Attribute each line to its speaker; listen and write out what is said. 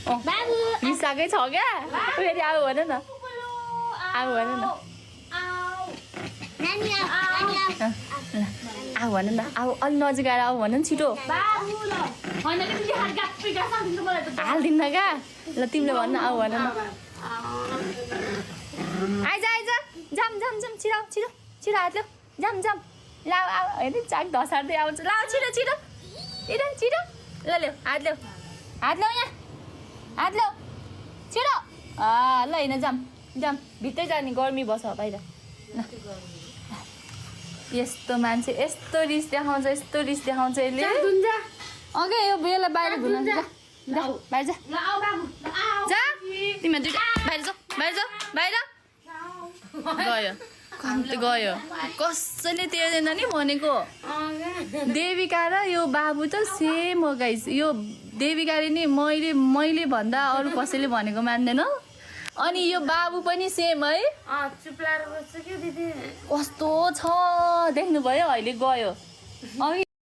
Speaker 1: बाबु
Speaker 2: रिसाकै छ क्या फेरि आऊ भन न आऊ भन न
Speaker 1: नानी आऊ
Speaker 2: आऊ भन न आऊ अलि नजिक आएर आऊ भन न छिटो
Speaker 1: बाबु ल हैन के फेरि हात गाप्पै गासा दिनु मलाई त
Speaker 2: हाल्दिन्न क्या ल तिमीले भन्न आऊ भन न आइज आइज जाम जाम जाम छिटो छिटो छिटो हात ल्याऊ जाम जाम ल आऊ हेर्नु चाक धसार्दै आउँछ ल छिटो छिटो छिटो छिटो ल ल्याऊ हात ल्याऊ यहाँ हात ल्याऊ छिटो ल होइन जाम जाम भित्रै जाने गर्मी बस बाहिर ल यस्तो मान्छे यस्तो रिस देखाउँछ यसले अघि यो बेला बाहिर घुम्न जा बाहिर जा
Speaker 1: ल आऊ बाबु ल आऊ
Speaker 2: जा तिमी दुईटा बाहिर जाऊ बाहिर गयो कम्ती गयो कसैले तेर्दैन नि भनेको देविका र यो बाबु त सेम हो गाइस यो देविकाले नि मैले भन्दा अरू कसैले भनेको मान्दैन अनि यो बाबु पनि सेम है
Speaker 1: चुप लाएर बस्छ के दिदी
Speaker 2: कस्तो छ देख्नुभयो अहिले गयो अघि